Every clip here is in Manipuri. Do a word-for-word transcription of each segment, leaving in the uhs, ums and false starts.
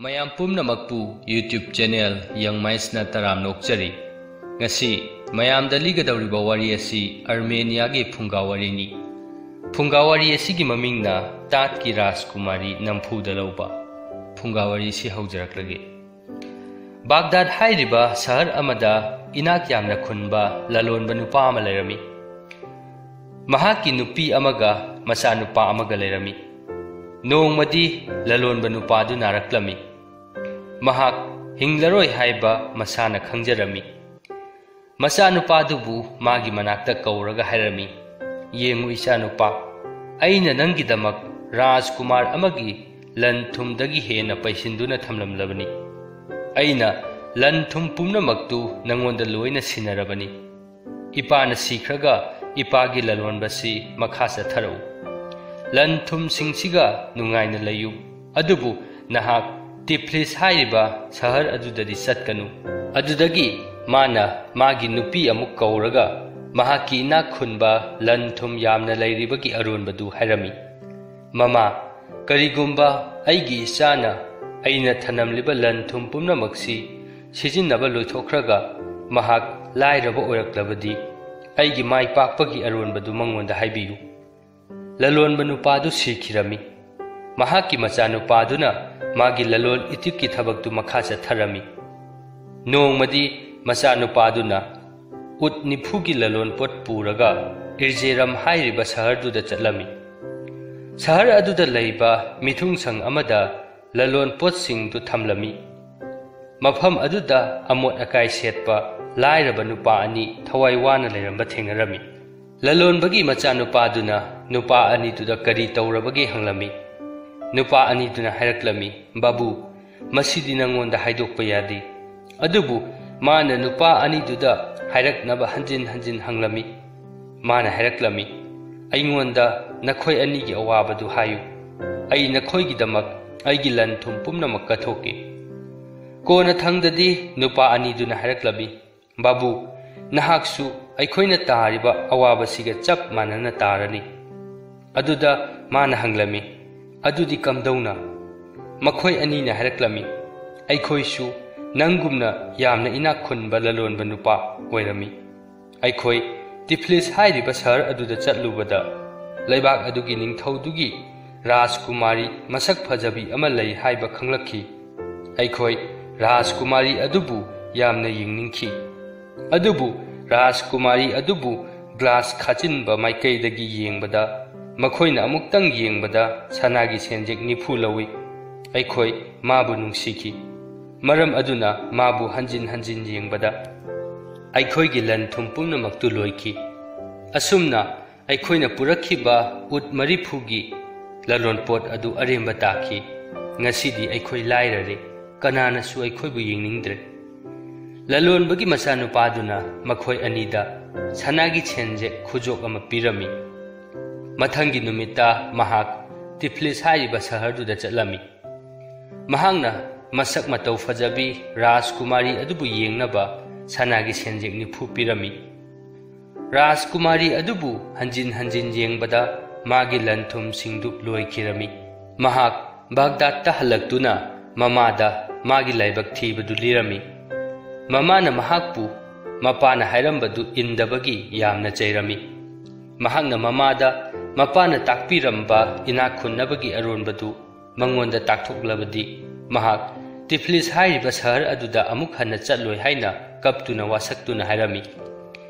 ꯃꯌꯥꯝ ꯄꯨꯝꯅꯃꯛꯄꯨ YouTube channel Young Mindsꯅ ꯇꯔꯥꯝꯅ ꯑꯣꯛꯆꯔꯤ꯫ ꯉꯁꯤ ꯃꯌꯥꯝꯗ ꯂꯤꯒꯗꯧꯔꯤꯕ ꯋꯥꯔꯤ ꯑꯁꯤ ꯑꯔꯃꯦꯅꯤꯌꯥꯒꯤ ꯐꯨꯡꯒꯥ ꯋꯥꯔꯤꯅꯤ꯫ ꯐꯨꯡꯒꯥ ꯋꯥꯔꯤ ꯑꯁꯤꯒꯤ ꯃꯃꯤꯡꯅ ꯇꯥꯠꯀꯤ ꯔꯥꯖꯀꯨꯃꯥꯔꯤ ꯅꯝꯐꯨꯗ ꯂꯧꯕ꯫ ꯐꯨꯡꯒꯥ ꯋꯥꯔꯤ ꯑꯁꯤ ꯍꯧꯖꯔꯛꯂꯒꯦ꯫ ꯕꯥꯒꯗꯥꯗ ꯍꯥꯏꯔꯤꯕ ꯁꯍꯔ ꯑꯃꯗ ꯏꯅꯥꯛ ꯌꯥꯝꯅ ꯈꯨꯟꯕ ꯂꯂꯣꯟꯕ ꯅꯨꯄꯥ ꯑꯃ ꯂꯩꯔꯝꯃꯤ꯫ ꯃꯍꯥꯛꯀꯤ ꯅꯨꯄꯤ ꯑꯃꯒ ꯃꯆꯥꯅꯨꯄꯥ ꯑꯃꯒ ꯂꯩꯔꯝꯃꯤ꯫ ꯅꯣꯡꯃꯗꯤ ꯂꯂꯣꯟꯕ ꯅꯨꯄꯥꯗꯨ ꯅꯥꯔꯛꯂꯝꯃꯤ꯫ ꯃꯍꯥꯛ ꯍꯤꯡꯂꯔꯣꯏ ꯍꯥꯏꯕ ꯃꯁꯥꯅ ꯈꯪꯖꯔꯝꯃꯤ꯫ ꯃꯆꯥꯅꯨꯄꯥꯗꯨꯕꯨ ꯃꯥꯒꯤ ꯃꯅꯥꯛꯇ ꯀꯧꯔꯒ ꯍꯥꯏꯔꯝꯃꯤ, "ꯌꯦꯡꯉꯨ ꯏꯆꯥꯅꯨꯄꯥ, ꯑꯩꯅ ꯅꯪꯒꯤꯗꯃꯛ ꯔꯥꯖꯀꯨꯃꯥꯔ ꯑꯃꯒꯤ ꯂꯟ ꯊꯨꯝꯗꯒꯤ ꯍꯦꯟꯅ ꯄꯩꯁꯤꯟꯗꯨꯅ ꯊꯝꯂꯝꯂꯕꯅꯤ꯫ ꯑꯩꯅ ꯂꯟ ꯊꯨꯝ ꯄꯨꯝꯅꯃꯛꯇꯨ ꯅꯪꯉꯣꯟꯗ ꯂꯣꯏꯅ ꯁꯤꯟꯅꯔꯕꯅꯤ꯫ ꯏꯄꯥꯅ ꯁꯤꯈ꯭ꯔꯒ ꯏꯄꯥꯒꯤ ꯂꯂꯣꯟꯕꯁꯤ ꯃꯈꯥ ꯆꯠꯊꯔꯛꯎ꯫ ꯂꯟ ꯊꯨꯝꯁꯤꯡꯁꯤꯒ ꯅꯨꯡꯉꯥꯏꯅ ꯂꯩꯌꯨ꯫ ꯑꯗꯨꯕꯨ ꯅꯍꯥꯛ ꯇꯤꯐ꯭ꯂꯤꯁ ꯍꯥꯏꯔꯤꯕ ꯁꯍꯔ ꯑꯗꯨꯗꯗꯤ ꯆꯠꯀꯅꯨ꯫" ꯑꯗꯨꯗꯒꯤ ꯃꯥꯅ ꯃꯥꯒꯤ ꯅꯨꯄꯤ ꯑꯃꯨꯛ ꯀꯧꯔꯒ ꯃꯍꯥꯛꯀꯤ ꯏꯅꯥꯛ ꯈꯨꯟꯕ ꯂꯟ ꯊꯨꯝ ꯌꯥꯝꯅ ꯂꯩꯔꯤꯕꯒꯤ ꯑꯔꯣꯟꯕꯗꯨ ꯍꯥꯏꯔꯝꯃꯤ, "ꯃꯃꯥ, ꯀꯔꯤꯒꯨꯝꯕ ꯑꯩꯒꯤ ꯏꯆꯥꯅ ꯑꯩꯅ ꯊꯅꯝꯂꯤꯕ ꯂꯟ ꯊꯨꯝ ꯄꯨꯝꯅꯃꯛꯁꯤ ꯁꯤꯖꯤꯟꯅꯕ ꯂꯣꯏꯊꯣꯛꯈ꯭ꯔꯒ ꯃꯍꯥꯛ ꯂꯥꯏꯔꯕ ꯑꯣꯏꯔꯛꯂꯕꯗꯤ, ꯑꯩꯒꯤ ꯃꯥꯏ ꯄꯥꯛꯄꯒꯤ ꯑꯔꯣꯟꯕꯗꯨ ꯃꯉꯣꯟꯗ ꯍꯥꯏꯕꯤꯌꯨ꯫" ꯂꯂꯣꯟꯕ ꯅꯨꯄꯥꯗꯨ ꯁꯤꯈꯤꯔꯝꯃꯤ꯫ ꯃꯍꯥꯛꯀꯤ ꯃꯆꯥꯅꯨꯄꯥꯗꯨꯅ ꯃꯥꯒꯤ ꯂꯂꯣꯟ ꯏꯇꯤꯛꯀꯤ ꯊꯕꯛꯇꯨ ꯃꯈꯥ ꯆꯠꯊꯔꯝꯃꯤ꯫ ꯅꯣꯡꯃꯗꯤ ꯃꯆꯥꯅꯨꯄꯥꯗꯨꯅ ꯎꯠ ꯅꯤꯐꯨꯒꯤ ꯂꯂꯣꯟ ꯄꯣꯠ ꯄꯨꯔꯒ ꯏꯔꯖꯦꯔꯝ ꯍꯥꯏꯔꯤꯕ ꯁꯍꯔꯗꯨꯗ ꯆꯠꯂꯝꯃꯤ꯫ ꯁꯍꯔ ꯑꯗꯨꯗ ꯂꯩꯕ ꯃꯤꯊꯨꯡꯁꯪ ꯑꯃꯗ ꯂꯂꯣꯟ ꯄꯣꯠꯁꯤꯡꯗꯨ ꯊꯝꯂꯝꯃꯤ꯫ ꯃꯐꯝ ꯑꯗꯨꯗ ꯑꯃꯣꯠ ꯑꯀꯥꯏ ꯁꯦꯠꯄ ꯂꯥꯏꯔꯕ ꯅꯨꯄꯥ ꯑꯅꯤ ꯊꯋꯥꯏ ꯋꯥꯅ ꯂꯩꯔꯝꯕ ꯊꯦꯡꯅꯔꯝꯃꯤ꯫ ꯂꯂꯣꯟꯕꯒꯤ ꯃꯆꯥꯅꯨꯄꯥꯗꯨꯅ ꯅꯨꯄꯥ ꯑꯅꯤꯗꯨꯗ ꯀꯔꯤ ꯇꯧꯔꯕꯒꯦ ꯍꯪꯂꯝꯃꯤ꯫ ꯅꯨꯄꯥ ꯑꯅꯤꯗꯨꯅ ꯍꯥꯏꯔꯛꯂꯝꯃꯤ, "ꯕꯥꯕꯨ, ꯃꯁꯤꯗꯤ ꯅꯉꯣꯟꯗ ꯍꯥꯏꯗꯣꯛꯄ ꯌꯥꯗꯦ꯫" ꯑꯗꯨꯕꯨ ꯃꯥꯅ ꯅꯨꯄꯥ ꯑꯅꯤꯗꯨꯗ ꯍꯥꯏꯔꯛꯅꯕ ꯍꯟꯖꯤꯟ ꯍꯟꯖꯤꯟ ꯍꯪꯂꯝꯃꯤ꯫ ꯃꯥꯅ ꯍꯥꯏꯔꯛꯂꯝꯃꯤ, "ꯑꯩꯉꯣꯟꯗ ꯅꯈꯣꯏ ꯑꯅꯤꯒꯤ ꯑꯋꯥꯕꯗꯨ ꯍꯥꯏꯌꯨ꯫ ꯑꯩ ꯅꯈꯣꯏꯒꯤꯗꯃꯛ ꯑꯩꯒꯤ ꯂꯟ ꯊꯨꯝ ꯄꯨꯝꯅꯃꯛ ꯀꯠꯊꯣꯛꯀꯦ꯫" ꯀꯣꯟꯅꯊꯪꯗꯗꯤ ꯅꯨꯄꯥ ꯑꯅꯤꯗꯨꯅ ꯍꯥꯏꯔꯛꯂꯝꯃꯤ, "ꯕꯥꯕꯨ, ꯅꯍꯥꯛꯁꯨ ꯑꯩꯈꯣꯏꯅ ꯇꯥꯔꯤꯕ ꯑꯋꯥꯕꯁꯤꯒ ꯆꯞ ꯃꯥꯟꯅꯅ ꯇꯥꯔꯅꯤ꯫" ꯑꯗꯨꯗ ꯃꯥꯅ ꯍꯪꯂꯝꯃꯤ, "ꯑꯗꯨꯗꯤ ꯀꯝꯗꯧꯅ?" ꯃꯈꯣꯏ ꯑꯅꯤꯅ ꯍꯥꯏꯔꯛꯂꯝꯃꯤ, "ꯑꯩꯈꯣꯏꯁꯨ ꯅꯪꯒꯨꯝꯅ ꯌꯥꯝꯅ ꯏꯅꯥꯛ ꯈꯨꯟꯕ ꯂꯂꯣꯟꯕ ꯅꯨꯄꯥ ꯑꯣꯏꯔꯝꯃꯤ꯫ ꯑꯩꯈꯣꯏ ꯇꯤꯐ꯭ꯂꯤꯁ ꯍꯥꯏꯔꯤꯕ ꯁꯍꯔ ꯑꯗꯨꯗ ꯆꯠꯂꯨꯕꯗ ꯂꯩꯕꯥꯛ ꯑꯗꯨꯒꯤ ꯅꯤꯡꯊꯧꯗꯨꯒꯤ ꯔꯥꯖꯀꯨꯃꯥꯔꯤ ꯃꯁꯛ ꯐꯖꯕꯤ ꯑꯃ ꯂꯩ ꯍꯥꯏꯕ ꯈꯪꯂꯛꯈꯤ꯫ ꯑꯩꯈꯣꯏ ꯔꯥꯖꯀꯨꯃꯥꯔꯤ ꯑꯗꯨꯕꯨ ꯌꯥꯝꯅ ꯌꯦꯡꯅꯤꯡꯈꯤ꯫ ꯑꯗꯨꯕꯨ ꯔꯥꯖꯀꯨꯃꯥꯔꯤ ꯑꯗꯨꯕꯨ ꯒ꯭ꯂꯥꯁ ꯈꯥꯆꯤꯟꯕ ꯃꯥꯏꯀꯩꯗꯒꯤ ꯌꯦꯡꯕꯗ, ꯃꯈꯣꯏꯅ ꯑꯃꯨꯛꯇꯪ ꯌꯦꯡꯕꯗ ꯁꯅꯥꯒꯤ ꯁꯦꯟꯖꯦꯛ ꯅꯤꯐꯨ ꯂꯧꯏ꯫ ꯑꯩꯈꯣꯏ ꯃꯥꯕꯨ ꯅꯨꯡꯁꯤꯈꯤ꯫ ꯃꯔꯝ ꯑꯗꯨꯅ ꯃꯥꯕꯨ ꯍꯟꯖꯤꯟ ꯍꯟꯖꯤꯟ ꯌꯦꯡꯕꯗ ꯑꯩꯈꯣꯏꯒꯤ ꯂꯟ ꯊꯨꯝ ꯄꯨꯝꯅꯃꯛꯇꯨ ꯂꯣꯏꯈꯤ꯫ ꯑꯁꯨꯝꯅ ꯑꯩꯈꯣꯏꯅ ꯄꯨꯔꯛꯈꯤꯕ ꯎꯠ ꯃꯔꯤꯐꯨꯒꯤ ꯂꯂꯣꯟꯄꯣꯠ ꯑꯗꯨ ꯑꯔꯦꯝꯕ ꯇꯥꯈꯤ꯫ ꯉꯁꯤꯗꯤ ꯑꯩꯈꯣꯏ ꯂꯥꯏꯔꯔꯦ꯫ ꯀꯅꯥꯅꯁꯨ ꯑꯩꯈꯣꯏꯕꯨ ꯌꯦꯡꯅꯤꯡꯗ꯭ꯔꯦ꯫" ꯂꯂꯣꯟꯕꯒꯤ ꯃꯆꯥꯅꯨꯄꯥꯗꯨꯅ ꯃꯈꯣꯏ ꯑꯅꯤꯗ ꯁꯅꯥꯒꯤ ꯁꯦꯟꯖꯦꯛ ꯈꯨꯖꯣꯛ ꯑꯃ ꯄꯤꯔꯝꯃꯤ꯫ ꯃꯊꯪꯒꯤ ꯅꯨꯃꯤꯠꯇ ꯃꯍꯥꯛ ꯇꯤꯐ꯭ꯂꯤꯁ ꯍꯥꯏꯔꯤꯕ ꯁꯍꯔꯗꯨꯗ ꯆꯠꯂꯝꯃꯤ꯫ ꯃꯍꯥꯛꯅ ꯃꯁꯛ ꯃꯇꯧ ꯐꯖꯕꯤ ꯔꯥꯖꯀꯨꯃꯥꯔꯤ ꯑꯗꯨꯕꯨ ꯌꯦꯡꯅꯕ ꯁꯅꯥꯒꯤ ꯁꯦꯟꯖꯦꯛ ꯅꯤꯐꯨ ꯄꯤꯔꯝꯃꯤ꯫ ꯔꯥꯖꯀꯨꯃꯥꯔꯤ ꯑꯗꯨꯕꯨ ꯍꯟꯖꯤꯟ ꯍꯟꯖꯤꯟ ꯌꯦꯡꯕꯗ ꯃꯥꯒꯤ ꯂꯟ ꯊꯨꯝꯁꯤꯡꯗꯨ ꯂꯣꯏꯈꯤꯔꯝꯃꯤ꯫ ꯃꯍꯥꯛ ꯕꯥꯒꯗꯥꯗꯇ ꯍꯜꯂꯛꯇꯨꯅ ꯃꯃꯥꯗ ꯃꯥꯒꯤ ꯂꯥꯏꯕꯛ ꯊꯤꯕꯗꯨ ꯂꯤꯔꯝꯃꯤ꯫ ꯃꯃꯥꯅ ꯃꯍꯥꯛꯄꯨ ꯃꯄꯥꯅ ꯍꯥꯏꯔꯝꯕꯗꯨ ꯏꯟꯗꯕꯒꯤ ꯌꯥꯝꯅ ꯆꯩꯔꯝꯃꯤ꯫ ꯃꯍꯥꯛꯅ ꯃꯃꯥꯗ ꯃꯄꯥꯅ ꯇꯥꯛꯄꯤꯔꯝꯕ ꯏꯅꯥꯛ ꯈꯨꯟꯅꯕꯒꯤ ꯑꯔꯣꯟꯕꯗꯨ ꯃꯉꯣꯟꯗ ꯇꯥꯛꯊꯣꯛꯂꯕꯗꯤ ꯃꯍꯥꯛ ꯇꯤꯐ꯭ꯂꯤꯁ ꯍꯥꯏꯔꯤꯕ ꯁꯍꯔ ꯑꯗꯨꯗ ꯑꯃꯨꯛ ꯍꯟꯅ ꯆꯠꯂꯣꯏ ꯍꯥꯏꯅ ꯀꯞꯇꯨꯅ ꯋꯥꯁꯛꯇꯨꯅ ꯍꯥꯏꯔꯝꯃꯤ꯫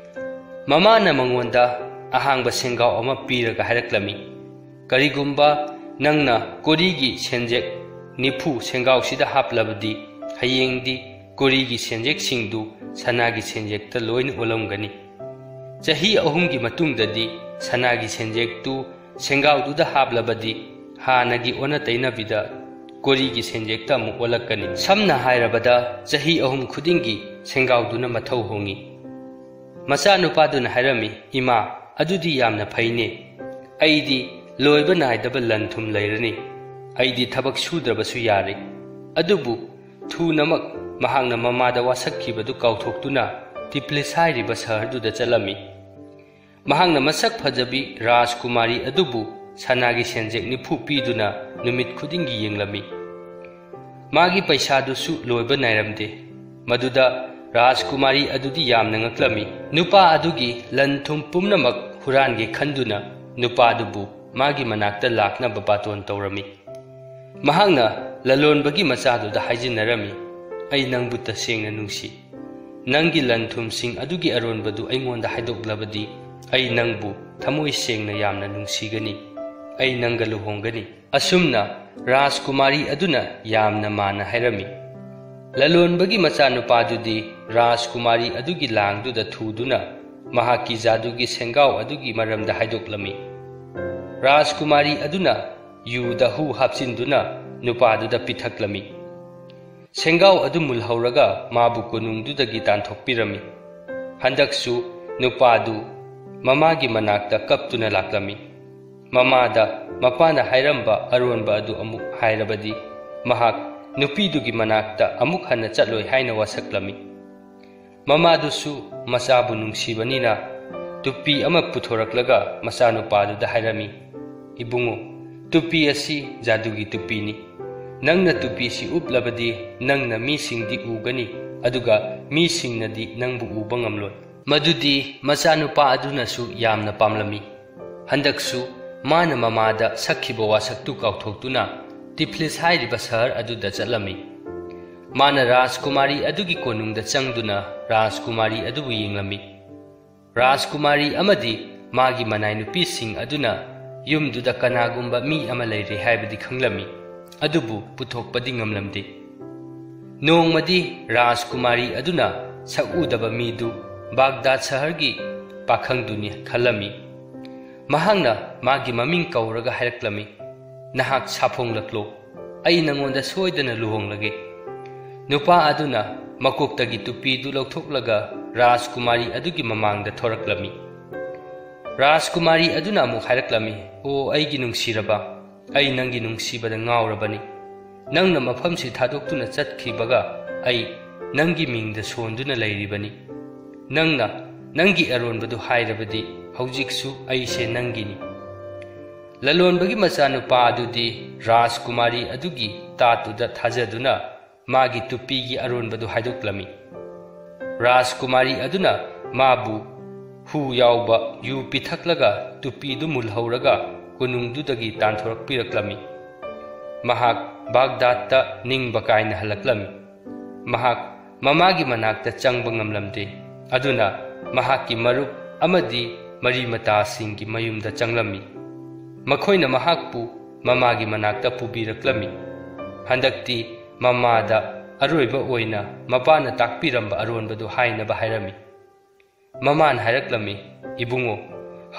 ꯃꯃꯥꯅ ꯃꯉꯣꯟꯗ ꯑꯍꯥꯡꯕ ꯁꯦꯡꯒꯥꯎ ꯑꯃ ꯄꯤꯔꯒ ꯍꯥꯏꯔꯛꯂꯝꯃꯤ, "ꯀꯔꯤꯒꯨꯝꯕ ꯅꯪꯅ ꯀꯣꯔꯤꯒꯤ ꯁꯦꯟꯖꯦꯛ ꯅꯤꯐꯨ ꯁꯦꯡꯒꯥꯎꯁꯤꯗ ꯍꯥꯞꯂꯕꯗꯤ, ꯍꯌꯦꯡꯗꯤ ꯀꯣꯔꯤꯒꯤ ꯁꯦꯟꯖꯦꯛꯁꯤꯡꯗꯨ ꯁꯅꯥꯒꯤ ꯁꯦꯟꯖꯦꯛꯇ ꯂꯣꯏꯅ ꯑꯣꯜꯂꯝꯒꯅꯤ꯫ ꯆꯍꯤ ꯑꯍꯨꯝꯒꯤ ꯃꯇꯨꯡꯗꯗꯤ ꯁꯅꯥꯒꯤ ꯁꯦꯟꯖꯦꯛꯇꯨ ꯁꯦꯡꯒꯥꯎꯗꯨꯗ ꯍꯥꯞꯂꯕꯗꯤ ꯍꯥꯟꯅꯒꯤ ꯑꯣꯟꯅ ꯇꯩꯅꯕꯤꯗ ꯀꯣꯔꯤꯒꯤ ꯁꯦꯟꯖꯦꯛꯇ ꯑꯃꯨꯛ ꯑꯣꯜꯂꯛꯀꯅꯤ꯫ ꯁꯝꯅ ꯍꯥꯏꯔꯕꯗ ꯆꯍꯤ ꯑꯍꯨꯝ ꯈꯨꯗꯤꯡꯒꯤ ꯁꯦꯡꯒꯥꯎꯗꯨꯅ ꯃꯊꯧ ꯍꯣꯡꯏ꯫" ꯃꯆꯥꯅꯨꯄꯥꯗꯨꯅ ꯍꯥꯏꯔꯝꯃꯤ, "ꯏꯃꯥ, ꯑꯗꯨꯗꯤ ꯌꯥꯝꯅ ꯐꯩꯅꯦ꯫ ꯑꯩꯗꯤ ꯂꯣꯏꯕ ꯅꯥꯏꯗꯕ ꯂꯟ ꯊꯨꯝ ꯂꯩꯔꯅꯤ꯫ ꯑꯩꯗꯤ ꯊꯕꯛ ꯁꯨꯗ꯭ꯔꯕꯁꯨ ꯌꯥꯔꯦ꯫" ꯑꯗꯨꯕꯨ ꯊꯨꯅꯃꯛ ꯃꯍꯥꯛꯅ ꯃꯃꯥꯗ ꯋꯥꯁꯛꯈꯤꯕꯗꯨ ꯀꯥꯎꯊꯣꯛꯇꯨꯅ ꯇꯤꯐ꯭ꯂꯤꯁ ꯍꯥꯏꯔꯤꯕ ꯁꯍꯔꯗꯨꯗ ꯆꯠꯂꯝꯃꯤ꯫ ꯃꯍꯥꯛꯅ ꯃꯁꯛ ꯐꯖꯕꯤ ꯔꯥꯖꯀꯨꯃꯥꯔꯤ ꯑꯗꯨꯕꯨ ꯁꯅꯥꯒꯤ ꯁꯦꯟꯖꯦꯛ ꯅꯤꯐꯨ ꯄꯤꯗꯨꯅ ꯅꯨꯃꯤꯠ ꯈꯨꯗꯤꯡꯒꯤ ꯌꯦꯡꯂꯝꯃꯤ꯫ ꯃꯥꯒꯤ ꯄꯩꯁꯥꯗꯨꯁꯨ ꯂꯣꯏꯕ ꯅꯥꯏꯔꯝꯗꯦ꯫ ꯃꯗꯨꯗ ꯔꯥꯖꯀꯨꯃꯥꯔꯤ ꯑꯗꯨꯗꯤ ꯌꯥꯝꯅ ꯉꯛꯂꯝꯃꯤ꯫ ꯅꯨꯄꯥ ꯑꯗꯨꯒꯤ ꯂꯟ ꯊꯨꯝ ꯄꯨꯝꯅꯃꯛ ꯍꯨꯔꯥꯟꯒꯦ ꯈꯟꯗꯨꯅ ꯅꯨꯄꯥꯗꯨꯕꯨ ꯃꯥꯒꯤ ꯃꯅꯥꯛꯇ ꯂꯥꯛꯅꯕ ꯕꯥꯇꯣꯟ ꯇꯧꯔꯝꯃꯤ꯫ ꯃꯍꯥꯛꯅ ꯂꯂꯣꯟꯕꯒꯤ ꯃꯆꯥꯗꯨꯗ ꯍꯥꯏꯖꯤꯟꯅꯔꯝꯃꯤ, "ꯑꯩ ꯅꯪꯕꯨ ꯇꯁꯦꯡꯅ ꯅꯨꯡꯁꯤ꯫ ꯅꯪꯒꯤ ꯂꯟ ꯊꯨꯝꯁꯤꯡ ꯑꯗꯨꯒꯤ ꯑꯔꯣꯟꯕꯗꯨ ꯑꯩꯉꯣꯟꯗ ꯍꯥꯏꯗꯣꯛꯂꯕꯗꯤ ꯑꯩ ꯅꯪꯕꯨ ꯊꯃꯣꯏ ꯁꯦꯡꯅ ꯌꯥꯝꯅ ꯅꯨꯡꯁꯤꯒꯅꯤ꯫ ꯑꯩ ꯅꯪꯒ ꯂꯨꯍꯣꯡꯒꯅꯤ꯫" ꯑꯁꯨꯝꯅ ꯔꯥꯖꯀꯨꯃꯥꯔꯤ ꯑꯗꯨꯅ ꯌꯥꯝꯅ ꯃꯥꯟꯅ ꯍꯥꯏꯔꯝꯃꯤ꯫ ꯂꯂꯣꯟꯕꯒꯤ ꯃꯆꯥꯅꯨꯄꯥꯗꯨꯗꯤ ꯔꯥꯖꯀꯨꯃꯥꯔꯤ ꯑꯗꯨꯒꯤ ꯂꯥꯡꯗꯨꯗ ꯊꯨꯗꯨꯅ ꯃꯍꯥꯛꯀꯤ ꯖꯥꯗꯨꯒꯤ ꯁꯦꯡꯒꯥꯎ ꯑꯗꯨꯒꯤ ꯃꯔꯝꯗ ꯍꯥꯏꯗꯣꯛꯂꯝꯃꯤ꯫ ꯔꯥꯖꯀꯨꯃꯥꯔꯤ ꯑꯗꯨꯅ ꯌꯨꯗ ꯍꯨ ꯍꯥꯞꯆꯤꯟꯗꯨꯅ ꯅꯨꯄꯥꯗꯨꯗ ꯄꯤꯊꯛꯂꯝꯃꯤ꯫ ꯁꯦꯡꯒꯥꯎ ꯑꯗꯨ ꯃꯨꯜꯍꯧꯔꯒ ꯃꯥꯕꯨ ꯀꯣꯅꯨꯡꯗꯨꯗꯒꯤ ꯇꯥꯟꯊꯣꯛꯄꯤꯔꯝꯃꯤ꯫ ꯍꯟꯗꯛꯁꯨ ꯅꯨꯄꯥꯗꯨ ꯃꯃꯥꯒꯤ ꯃꯅꯥꯛꯇ ꯀꯞꯇꯨꯅ ꯂꯥꯛꯂꯝꯃꯤ꯫ ꯃꯃꯥꯗ ꯃꯄꯥꯅ ꯍꯥꯏꯔꯝꯕ ꯑꯔꯣꯟꯕ ꯑꯗꯨ ꯑꯃꯨꯛ ꯍꯥꯏꯔꯕꯗꯤ ꯃꯍꯥꯛ ꯅꯨꯄꯤꯗꯨꯒꯤ ꯃꯅꯥꯛꯇ ꯑꯃꯨꯛ ꯍꯟꯅ ꯆꯠꯂꯣꯏ ꯍꯥꯏꯅ ꯋꯥꯁꯛꯂꯝꯃꯤ꯫ ꯃꯃꯥꯗꯨꯁꯨ ꯃꯆꯥꯕꯨ ꯅꯨꯡꯁꯤꯕꯅꯤꯅ ꯇꯨꯄꯤ ꯑꯃ ꯄꯨꯊꯣꯔꯛꯂꯒ ꯃꯆꯥꯅꯨꯄꯥꯗꯨꯗ ꯍꯥꯏꯔꯝꯃꯤ, "ꯏꯕꯨꯡꯉꯣ, ꯇꯨꯄꯤ ꯑꯁꯤ ꯖꯥꯗꯨꯒꯤ ꯇꯨꯄꯤꯅꯤ꯫ ꯅꯪꯅ ꯇꯨꯄꯤꯁꯤ ꯎꯞꯂꯕꯗꯤ ꯅꯪꯅ ꯃꯤꯁꯤꯡꯗꯤ ꯎꯒꯅꯤ, ꯑꯗꯨꯒ ꯃꯤꯁꯤꯡꯅꯗꯤ ꯅꯪꯕꯨ ꯎꯕ ꯉꯝꯂꯣꯏ꯫" ꯃꯗꯨꯗꯤ ꯃꯆꯥꯅꯨꯄꯥ ꯑꯗꯨꯅꯁꯨ ꯌꯥꯝꯅ ꯄꯥꯝꯂꯝꯃꯤ꯫ ꯍꯟꯗꯛꯁꯨ ꯃꯥꯅ ꯃꯃꯥꯗ ꯁꯛꯈꯤꯕ ꯋꯥꯁꯛꯇꯨ ꯀꯥꯎꯊꯣꯛꯇꯨꯅ ꯇꯤꯐ꯭ꯂꯤꯁ ꯍꯥꯏꯔꯤꯕ ꯁꯍꯔ ꯑꯗꯨꯗ ꯆꯠꯂꯝꯃꯤ꯫ ꯃꯥꯅ ꯔꯥꯖꯀꯨꯃꯥꯔꯤ ꯑꯗꯨꯒꯤ ꯀꯣꯅꯨꯡꯗ ꯆꯪꯗꯨꯅ ꯔꯥꯖꯀꯨꯃꯥꯔꯤ ꯑꯗꯨꯕꯨ ꯌꯦꯡꯂꯝꯃꯤ꯫ ꯔꯥꯖꯀꯨꯃꯥꯔꯤ ꯑꯃꯗꯤ ꯃꯥꯒꯤ ꯃꯅꯥꯏ ꯅꯨꯄꯤꯁꯤꯡ ꯑꯗꯨꯅ ꯌꯨꯝꯗꯨꯗ ꯀꯅꯥꯒꯨꯝꯕ ꯃꯤ ꯑꯃ ꯂꯩꯔꯦ ꯍꯥꯏꯕꯗꯤ ꯈꯪꯂꯝꯃꯤ, ꯑꯗꯨꯕꯨ ꯄꯨꯊꯣꯛꯄꯗꯤ ꯉꯝꯂꯝꯗꯦ꯫ ꯅꯣꯡꯃꯗꯤ ꯔꯥꯖꯀꯨꯃꯥꯔꯤ ꯑꯗꯨꯅ ꯁꯛꯎꯗꯕ ꯃꯤꯗꯨ ꯕꯥꯒꯗꯥꯗ ꯁꯍꯔꯒꯤ ꯄꯥꯈꯪꯗꯨꯅꯤ ꯈꯜꯂꯝꯃꯤ꯫ ꯃꯍꯥꯛꯅ ꯃꯥꯒꯤ ꯃꯃꯤꯡ ꯀꯧꯔꯒ ꯍꯥꯏꯔꯛꯂꯝꯃꯤ, "ꯅꯍꯥꯛ ꯁꯥꯐꯣꯡꯂꯛꯂꯣ, ꯑꯩ ꯅꯉꯣꯟꯗ ꯁꯣꯏꯗꯅ ꯂꯨꯍꯣꯡꯂꯒꯦ꯫" ꯅꯨꯄꯥ ꯑꯗꯨꯅ ꯃꯀꯣꯛꯇꯒꯤ ꯇꯨꯄꯤꯗꯨ ꯂꯧꯊꯣꯛꯂꯒ ꯔꯥꯖꯀꯨꯃꯥꯔꯤ ꯑꯗꯨꯒꯤ ꯃꯃꯥꯡꯗ ꯊꯣꯔꯛꯂꯝꯃꯤ꯫ ꯔꯥꯖꯀꯨꯃꯥꯔꯤ ꯑꯗꯨꯅ ꯑꯃꯨꯛ ꯍꯥꯏꯔꯛꯂꯝꯃꯤ, "ꯑꯣ, ꯑꯩꯒꯤ ꯅꯨꯡꯁꯤꯔꯕ, ꯑꯩ ꯅꯪꯒꯤ ꯅꯨꯡꯁꯤꯕꯗ ꯉꯥꯎꯔꯕꯅꯤ꯫ ꯅꯪꯅ ꯃꯐꯝꯁꯤ ꯊꯥꯗꯣꯛꯇꯨꯅ ꯆꯠꯈꯤꯕꯒ ꯑꯩ ꯅꯪꯒꯤ ꯃꯤꯡꯗ ꯁꯣꯟꯗꯨꯅ ꯂꯩꯔꯤꯕꯅꯤ꯫ ꯅꯪꯅ ꯅꯪꯒꯤ ꯑꯔꯣꯟꯕꯗꯨ ꯍꯥꯏꯔꯕꯗꯤ ꯍꯧꯖꯤꯛꯁꯨ ꯑꯩꯁꯦ ꯅꯪꯒꯤꯅꯤ꯫" ꯂꯂꯣꯟꯕꯒꯤ ꯃꯆꯥꯅꯨꯄꯥ ꯑꯗꯨꯗꯤ ꯔꯥꯖꯀꯨꯃꯥꯔꯤ ꯑꯗꯨꯒꯤ ꯇꯥꯠꯇꯨꯗ ꯊꯥꯖꯗꯨꯅ ꯃꯥꯒꯤ ꯇꯨꯄꯤꯒꯤ ꯑꯔꯣꯟꯕꯗꯨ ꯍꯥꯏꯗꯣꯛꯂꯝꯃꯤ꯫ ꯔꯥꯖꯀꯨꯃꯥꯔꯤ ꯑꯗꯨꯅ ꯃꯥꯕꯨ ꯍꯨ ꯌꯥꯎꯕ ꯌꯨ ꯄꯤꯊꯛꯂꯒ ꯇꯨꯄꯤꯗꯨ ꯃꯨꯜꯍꯧꯔꯒ ꯀꯣꯅꯨꯡꯗꯨꯗꯒꯤ ꯇꯥꯟꯊꯣꯔꯛꯄꯤꯔꯛꯂꯝꯃꯤ꯫ ꯃꯍꯥꯛ ꯕꯥꯒꯗꯥꯗꯇ ꯅꯤꯡꯕ ꯀꯥꯏꯅ ꯍꯜꯂꯛꯂꯝꯃꯤ꯫ ꯃꯍꯥꯛ ꯃꯃꯥꯒꯤ ꯃꯅꯥꯛꯇ ꯆꯪꯕ ꯉꯝꯂꯝꯗꯦ꯫ ꯑꯗꯨꯅ ꯃꯍꯥꯛꯀꯤ ꯃꯔꯨꯞ ꯑꯃꯗꯤ ꯃꯔꯤ ꯃꯇꯥꯁꯤꯡꯒꯤ ꯃꯌꯨꯝꯗ ꯆꯪꯂꯝꯃꯤ꯫ ꯃꯈꯣꯏꯅ ꯃꯍꯥꯛꯄꯨ ꯃꯃꯥꯒꯤ ꯃꯅꯥꯛꯇ ꯄꯨꯕꯤꯔꯛꯂꯝꯃꯤ꯫ ꯍꯟꯗꯛꯇꯤ ꯃꯃꯥꯗ ꯑꯔꯣꯏꯕ ꯑꯣꯏꯅ ꯃꯄꯥꯅ ꯇꯥꯛꯄꯤꯔꯝꯕ ꯑꯔꯣꯟꯕꯗꯨ ꯍꯥꯏꯅꯕ ꯍꯥꯏꯔꯝꯃꯤ꯫ ꯃꯃꯥꯅ ꯍꯥꯏꯔꯛꯂꯝꯃꯤ, "ꯏꯕꯨꯡꯉꯣ,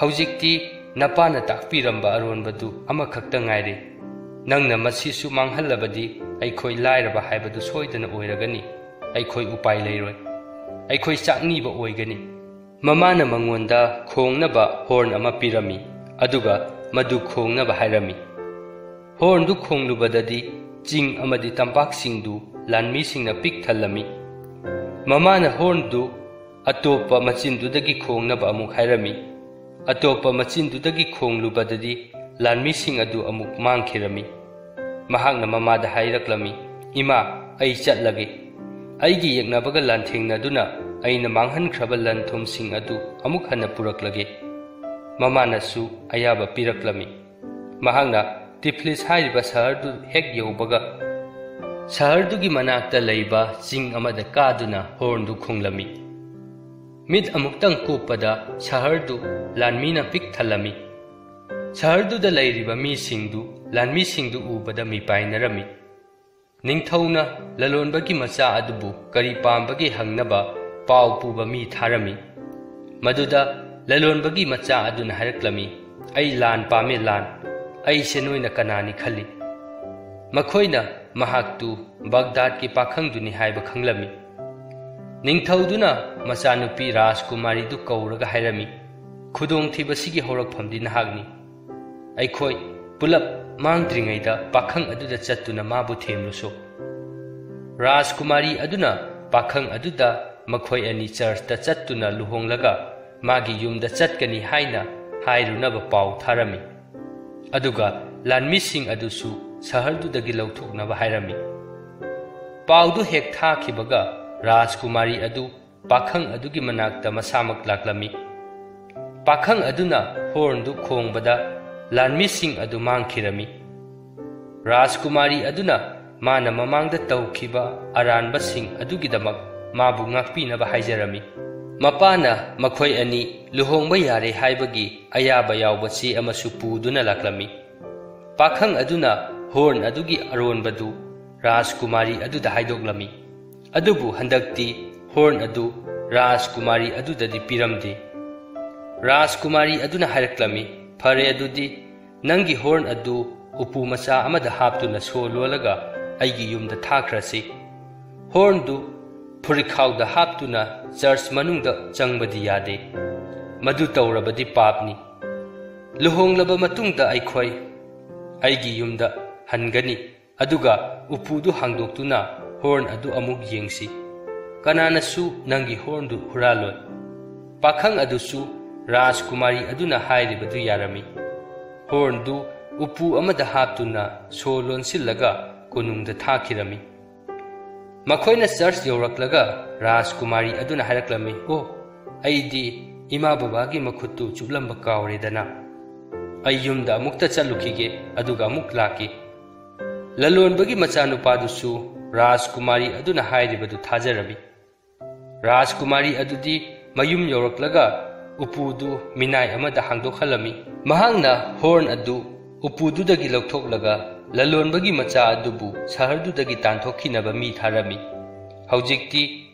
ꯍꯧꯖꯤꯛꯇꯤ ꯅꯄꯥꯅ ꯇꯥꯛꯄꯤꯔꯝꯕ ꯑꯔꯣꯟꯕꯗꯨ ꯑꯃꯈꯛꯇ ꯉꯥꯏꯔꯦ꯫ ꯅꯪꯅ ꯃꯁꯤꯁꯨ ꯃꯥꯡꯍꯜꯂꯕꯗꯤ ꯑꯩꯈꯣꯏ ꯂꯥꯏꯔꯕ ꯍꯥꯏꯕꯗꯨ ꯁꯣꯏꯗꯅ ꯑꯣꯏꯔꯒꯅꯤ꯫ ꯑꯩꯈꯣꯏ ꯎꯄꯥꯏ ꯂꯩꯔꯣꯏ꯫ ꯑꯩꯈꯣꯏ ꯆꯥꯛꯅꯤꯕ ꯑꯣꯏꯒꯅꯤ꯫" ꯃꯃꯥꯅ ꯃꯉꯣꯟꯗ ꯈꯣꯡꯅꯕ ꯍꯣꯔꯟ ꯑꯃ ꯄꯤꯔꯝꯃꯤ, ꯑꯗꯨꯒ ꯃꯗꯨ ꯈꯣꯡꯅꯕ ꯍꯥꯏꯔꯝꯃꯤ꯫ ꯍꯣꯔꯟꯗꯨ ꯈꯣꯡꯂꯨꯕꯗꯗꯤ ꯆꯤꯡ ꯑꯃꯗꯤ ꯇꯝꯄꯥꯛꯁꯤꯡꯗꯨ ꯂꯥꯟꯃꯤꯁꯤꯡꯅ ꯄꯤꯛ ꯊꯜꯂꯝꯃꯤ꯫ ꯃꯃꯥꯅ ꯍꯣꯔꯟꯗꯨ ꯑꯇꯣꯞꯄ ꯃꯆꯤꯟꯗꯨꯗꯒꯤ ꯈꯣꯡꯅꯕ ꯑꯃꯨꯛ ꯍꯥꯏꯔꯝꯃꯤ꯫ ꯑꯇꯣꯞꯄ ꯃꯆꯤꯟꯗꯨꯗꯒꯤ ꯈꯣꯡꯂꯨꯕꯗꯗꯤ ꯂꯥꯟꯃꯤꯁꯤꯡ ꯑꯗꯨ ꯑꯃꯨꯛ ꯃꯥꯡꯈꯤꯔꯝꯃꯤ꯫ ꯃꯍꯥꯛꯅ ꯃꯃꯥꯗ ꯍꯥꯏꯔꯛꯂꯝꯃꯤ, "ꯏꯃꯥ, ꯑꯩ ꯆꯠꯂꯒꯦ꯫ ꯑꯩꯒꯤ ꯌꯦꯛꯅꯕꯒ ꯂꯥꯟꯊꯦꯡꯅꯗꯨꯅ ꯑꯩꯅ ꯃꯥꯡꯍꯟꯈ꯭ꯔꯕ ꯂꯟ ꯊꯨꯝꯁꯤꯡ ꯑꯗꯨ ꯑꯃꯨꯛ ꯍꯟꯅ ꯄꯨꯔꯛꯂꯒꯦ꯫" ꯃꯃꯥꯅꯁꯨ ꯑꯌꯥꯕ ꯄꯤꯔꯛꯂꯝꯃꯤ꯫ ꯃꯍꯥꯛꯅ ꯇꯤꯐ꯭ꯂꯤꯁ ꯍꯥꯏꯔꯤꯕ ꯁꯍꯔꯗꯨ ꯍꯦꯛ ꯌꯧꯕꯒ, ꯁꯍꯔꯗꯨꯒꯤ ꯃꯅꯥꯛꯇ ꯂꯩꯕ ꯆꯤꯡ ꯑꯃꯗ ꯀꯥꯗꯨꯅ ꯍꯣꯔꯟꯗꯨ ꯈꯣꯡꯂꯝꯃꯤ꯫ ꯃꯤꯠ ꯑꯃꯨꯛꯇꯪ ꯀꯨꯞꯄꯗ ꯁꯍꯔꯗꯨ ꯂꯥꯟꯃꯤꯅ ꯄꯤꯛ ꯊꯜꯂꯝꯃꯤ꯫ ꯁꯍꯔꯗꯨꯗ ꯂꯩꯔꯤꯕ ꯃꯤꯁꯤꯡꯗꯨ ꯂꯥꯟꯃꯤꯁꯤꯡꯗꯨ ꯎꯕꯗ ꯃꯤꯄꯥꯏꯅꯔꯝꯃꯤ꯫ ꯅꯤꯡꯊꯧꯅ ꯂꯂꯣꯟꯕꯒꯤ ꯃꯆꯥ ꯑꯗꯨꯕꯨ ꯀꯔꯤ ꯄꯥꯝꯕꯒꯦ ꯍꯪꯅꯕ ꯄꯥꯎ ꯄꯨꯕ ꯃꯤ ꯊꯥꯔꯝꯃꯤ꯫ ꯃꯗꯨꯗ ꯂꯂꯣꯟꯕꯒꯤ ꯃꯆꯥ ꯑꯗꯨꯅ ꯍꯥꯏꯔꯛꯂꯝꯃꯤ, "ꯑꯩ ꯂꯥꯟ ꯄꯥꯝꯃꯤ, ꯂꯥꯟ꯫ ꯑꯩꯁꯦ ꯅꯣꯏꯅ ꯀꯅꯥꯅꯤ ꯈꯜꯂꯤ?" ꯃꯈꯣꯏꯅ ꯃꯍꯥꯛꯇꯨ ꯕꯒꯗꯥꯗꯀꯤ ꯄꯥꯈꯪꯗꯨꯅꯤ ꯍꯥꯏꯕ ꯈꯪꯂꯝꯃꯤ꯫ ꯅꯤꯡꯊꯧꯗꯨꯅ ꯃꯆꯥꯅꯨꯄꯤ ꯔꯥꯖꯀꯨꯃꯥꯔꯤꯗꯨ ꯀꯧꯔꯒ ꯍꯥꯏꯔꯝꯃꯤ, "ꯈꯨꯗꯣꯡꯊꯤꯕꯁꯤꯒꯤ ꯍꯧꯔꯛꯐꯝꯗꯤ ꯅꯍꯥꯛꯅꯤ꯫ ꯑꯩꯈꯣꯏ ꯄꯨꯂꯞ ꯃꯥꯡꯗ꯭ꯔꯤꯉꯩꯗ ꯄꯥꯈꯪ ꯑꯗꯨꯗ ꯆꯠꯇꯨꯅ ꯃꯥꯕꯨ ꯊꯦꯝꯂꯨꯁꯨ꯫" ꯔꯥꯖꯀꯨꯃꯥꯔꯤ ꯑꯗꯨꯅ ꯄꯥꯈꯪ ꯑꯗꯨꯗ ꯃꯈꯣꯏ ꯑꯅꯤ ꯆꯔꯆꯇ ꯆꯠꯇꯨꯅ ꯂꯨꯍꯣꯡꯂꯒ ꯃꯥꯒꯤ ꯌꯨꯝꯗ ꯆꯠꯀꯅꯤ ꯍꯥꯏꯅ ꯍꯥꯏꯔꯨꯅꯕ ꯄꯥꯎ ꯊꯥꯔꯝꯃꯤ꯫ ꯑꯗꯨꯒ ꯂꯥꯟꯃꯤꯁꯤꯡ ꯑꯗꯨꯁꯨ ꯁꯍꯔꯗꯨꯗꯒꯤ ꯂꯧꯊꯣꯛꯅꯕ ꯍꯥꯏꯔꯝꯃꯤ꯫ ꯄꯥꯎꯗꯨ ꯍꯦꯛ ꯊꯥꯈꯤꯕꯒ ꯔꯥꯖꯀꯨꯃꯥꯔꯤ ꯑꯗꯨ ꯄꯥꯈꯪ ꯑꯗꯨꯒꯤ ꯃꯅꯥꯛꯇ ꯃꯁꯥꯃꯛ ꯂꯥꯛꯂꯝꯃꯤ꯫ ꯄꯥꯈꯪ ꯑꯗꯨꯅ ꯍꯣꯔꯟꯗꯨ ꯈꯣꯡꯕꯗ ꯂꯥꯟꯃꯤꯁꯤꯡ ꯑꯗꯨ ꯃꯥꯡꯈꯤꯔꯝꯃꯤ꯫ ꯔꯥꯖꯀꯨꯃꯥꯔꯤ ꯑꯗꯨꯅ ꯃꯥꯅ ꯃꯃꯥꯡꯗ ꯇꯧꯈꯤꯕ ꯑꯔꯥꯟꯕꯁꯤꯡ ꯑꯗꯨꯒꯤꯗꯃꯛ ꯃꯥꯕꯨ ꯉꯥꯛꯄꯤꯅꯕ ꯍꯥꯏꯖꯔꯝꯃꯤ꯫ ꯃꯄꯥꯅ ꯃꯈꯣꯏ ꯑꯅꯤ ꯂꯨꯍꯣꯡꯕ ꯌꯥꯔꯦ ꯍꯥꯏꯕꯒꯤ ꯑꯌꯥꯕ ꯌꯥꯎꯕ ꯆꯦ ꯑꯃꯁꯨ ꯄꯨꯗꯨꯅ ꯂꯥꯛꯂꯝꯃꯤ꯫ ꯄꯥꯈꯪ ꯑꯗꯨꯅ ꯍꯣꯔꯟ ꯑꯗꯨꯒꯤ ꯑꯔꯣꯟꯕꯗꯨ ꯔꯥꯖꯀꯨꯃꯥꯔꯤ ꯑꯗꯨꯗ ꯍꯥꯏꯗꯣꯛꯂꯝꯃꯤ꯫ ꯑꯗꯨꯕꯨ ꯍꯟꯗꯛꯇꯤ ꯍꯣꯔꯟ ꯑꯗꯨ ꯔꯥꯖꯀꯨꯃꯥꯔꯤ ꯑꯗꯨꯗꯗꯤ ꯄꯤꯔꯝꯗꯦ꯫ ꯔꯥꯖꯀꯨꯃꯥꯔꯤ ꯑꯗꯨꯅ ꯍꯥꯏꯔꯛꯂꯝꯃꯤ, "ꯐꯔꯦ, ꯑꯗꯨꯗꯤ ꯅꯪꯒꯤ ꯍꯣꯔꯟ ꯑꯗꯨ ꯎꯄꯨ ꯃꯆꯥ ꯑꯃꯗ ꯍꯥꯞꯇꯨꯅ ꯁꯣ ꯂꯣꯜꯂꯒ ꯑꯩꯒꯤ ꯌꯨꯝꯗ ꯊꯥꯈ꯭ꯔꯁꯤ꯫ ꯍꯣꯔꯟꯗꯨ ꯐꯨꯔꯤꯠꯈꯥꯎꯗ ꯍꯥꯞꯇꯨꯅ ꯆꯔꯆ ꯃꯅꯨꯡꯗ ꯆꯪꯕꯗꯤ ꯌꯥꯗꯦ꯫ ꯃꯗꯨ ꯇꯧꯔꯕꯗꯤ ꯄꯥꯞꯅꯤ꯫ ꯂꯨꯍꯣꯡꯂꯕ ꯃꯇꯨꯡꯗ ꯑꯩꯈꯣꯏ ꯑꯩꯒꯤ ꯌꯨꯝꯗ ꯍꯟꯒꯅꯤ, ꯑꯗꯨꯒ ꯎꯄꯨꯗꯨ ꯍꯥꯡꯗꯣꯛꯇꯨꯅ ꯍꯣꯔꯟ ꯑꯗꯨ ꯑꯃꯨꯛ ꯌꯦꯡꯁꯤ꯫ ꯀꯅꯥꯅꯁꯨ ꯅꯪꯒꯤ ꯍꯣꯔꯟꯗꯨ ꯍꯨꯔꯥꯜꯂꯣꯏ꯫" ꯄꯥꯈꯪ ꯑꯗꯨꯁꯨ ꯔꯥꯖꯀꯨꯃꯥꯔꯤ ꯑꯗꯨꯅ ꯍꯥꯏꯔꯤꯕꯗꯨ ꯌꯥꯔꯝꯃꯤ꯫ ꯍꯣꯔꯟꯗꯨ ꯎꯄꯨ ꯑꯃꯗ ꯍꯥꯞꯇꯨꯅ ꯁꯣ ꯂꯣꯟꯁꯤꯜꯂꯒ ꯀꯣꯅꯨꯡꯗ ꯊꯥꯈꯤꯔꯝꯃꯤ꯫ ꯃꯈꯣꯏꯅ ꯆꯔꯆ ꯌꯧꯔꯛꯂꯒ ꯔꯥꯖꯀꯨꯃꯥꯔꯤ ꯑꯗꯨꯅ ꯍꯥꯏꯔꯛꯂꯝꯃꯤ, "ꯑꯣ, ꯑꯩꯗꯤ ꯏꯃꯥ ꯕꯕꯥꯒꯤ ꯃꯈꯨꯠꯇꯨ ꯆꯨꯞꯂꯝꯕ ꯀꯥꯎꯔꯦꯗꯅ꯫ ꯑꯩ ꯌꯨꯝꯗ ꯑꯃꯨꯛꯇ ꯆꯠꯂꯨꯈꯤꯒꯦ, ꯑꯗꯨꯒ ꯑꯃꯨꯛ ꯂꯥꯛꯀꯦ꯫" ꯂꯂꯣꯟꯕꯒꯤ ꯃꯆꯥꯅꯨꯄꯥꯗꯨꯁꯨ ꯔꯥꯖꯀꯨꯃꯥꯔꯤ ꯑꯗꯨꯅ ꯍꯥꯏꯔꯤꯕꯗꯨ ꯊꯥꯖꯔꯝꯃꯤ꯫ ꯔꯥꯖꯀꯨꯃꯥꯔꯤ ꯑꯗꯨꯗꯤ ꯃꯌꯨꯝ ꯌꯧꯔꯛꯂꯒ ꯎꯄꯨꯗꯨ ꯃꯤꯅꯥꯏ ꯑꯃꯗ ꯍꯥꯡꯗꯣꯛꯍꯜꯂꯝꯃꯤ꯫ ꯃꯍꯥꯛꯅ ꯍꯣꯔꯟ ꯑꯗꯨ ꯎꯄꯨꯗꯨꯗꯒꯤ ꯂꯧꯊꯣꯛꯂꯒ ꯂꯂꯣꯟꯕꯒꯤ ꯃꯆꯥ ꯑꯗꯨꯕꯨ ꯁꯍꯔꯗꯨꯗꯒꯤ ꯇꯥꯟꯊꯣꯛꯈꯤꯅꯕ ꯃꯤ ꯊꯥꯔꯝꯃꯤ꯫ ꯍꯧꯖꯤꯛꯇꯤ